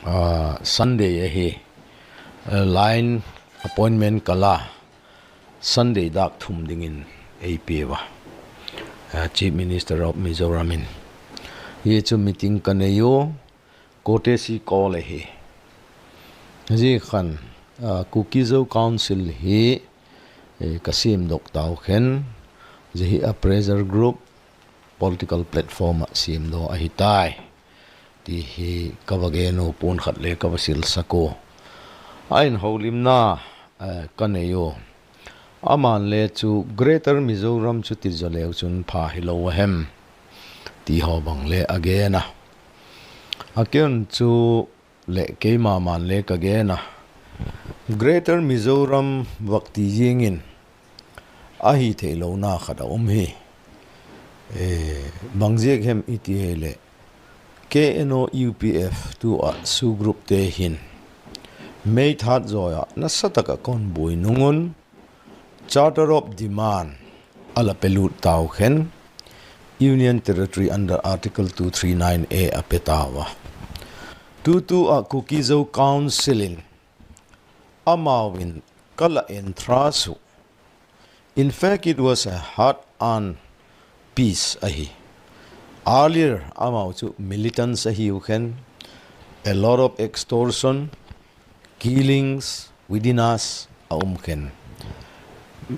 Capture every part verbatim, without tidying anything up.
uh, Sunday ahi, uh, line appointment kala Sunday dak thum dingin eipeuva, uh, Chief Minister of Mizoram in. Hichu meeting kaneiyu, courtesy call ahi. Hijeh khan, uh, Kuki-Zo Council hi, eh, kasemdoh tau khen, hiche hi a pressure group, political platform a semdoh ahitai. Ti hi kava genu pon khat le kava silsaku. Ahin houlimna, eh, kaneiyu. Aman le chu Greater Mizoram chu tijoleu chun pha hilou ahem. Ti ho bang le agena. Aken chu le keima man le kagena. Greater Mizoram vah ti jingin ahi theilouna khat aum hi. Eh, bang jeh hem iti hile. K N O U P F tua SoO group te hin May tha joya nasataka kon bui nungun Charter of Demand ala pelut tau khen Union Territory under Article two three nine A apetauva. Tutua Kuki-Zo Council in amauvin kala entrust u. In fact, it was a hard-earned peace ahi. Earlier, amau chu militants ahiu khen, a lot of extortion, killings within us aum khen.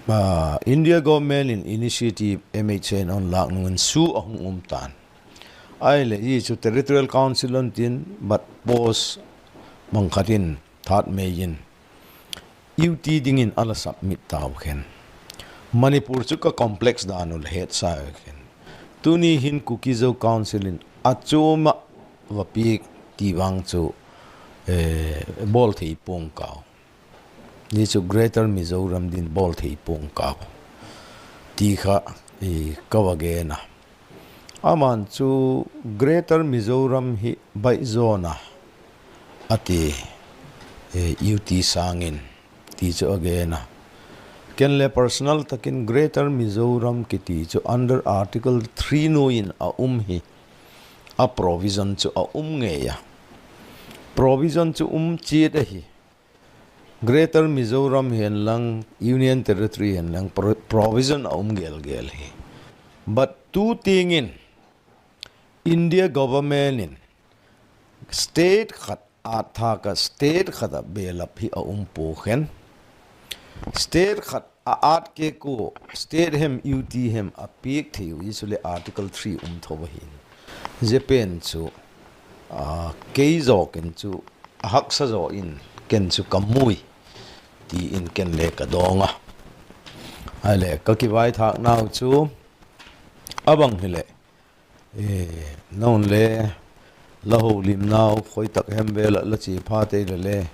Uh, India government in initiative M H A in on lak nungin SoO ahung um tan. Ahile, hichu Territorial Council on tin, but post bang khat in, third May in, U T dingin ala submit tau khen. Manipur chu ka complex dan u le hetsau khen. Tuni hin Kuki-Zo Council in achom a vapeh ti vang chu, eh, bol thei pong kau. Hichu Greater Mizoram din bol thei pong kau. Ti kha, eh, kava gena. Aman chu Greater Mizoram hi baihjona ati, eh, U T sangin ti chu agena. Ken le personal takin Greater Mizoram kiti chu under Article three noiyin aum hi a provision chu aum ngeia. Provision chu um chet ahi. Greater Mizoram hihen lang, Union Territory hihen lang, pro-, provision aum gelgel hi. But tu tingin, India government in state khat athaka state khat a belap hi aum pong khen. State khat a-at kei ko, state hem, U T hem apeh thei u, hichu le Article three um thou ahin. Hiche pen chu, ah, kei joh in chu, ahaksa joh in, ken chu kamui, tin ken le kadonga. Ahile, kakivaithak nau chu, abang hile, eh, nahon le, la houlim nau, khoi tak hem vela, la che pha tei le le,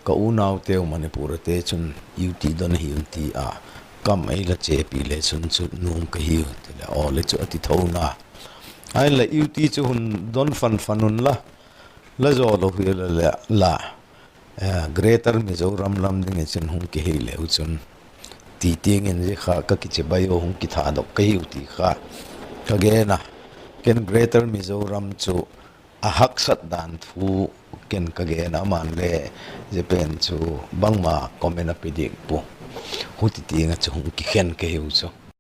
ka unau teu Manipur a te chun, U T don ahi un tia, kam ei la chepi le chun chu nung kahiu, tile, o le chu ati thou na. Ahin le U T chu hun don fan fan un la, la jo lou hi la, la, eh, Greater Mizoram lam ding in chun hung kihei leu chun. Ti tingin hiche kha ka kichibai u hung kithadoh kahiu ti kha. Kagena, ken Greater Mizoram chu ahaksat dan thu ken kagena aman le hiche pen chu bangma comment ape ding pu. Huti tinga chu hung kikhen kahiu chu.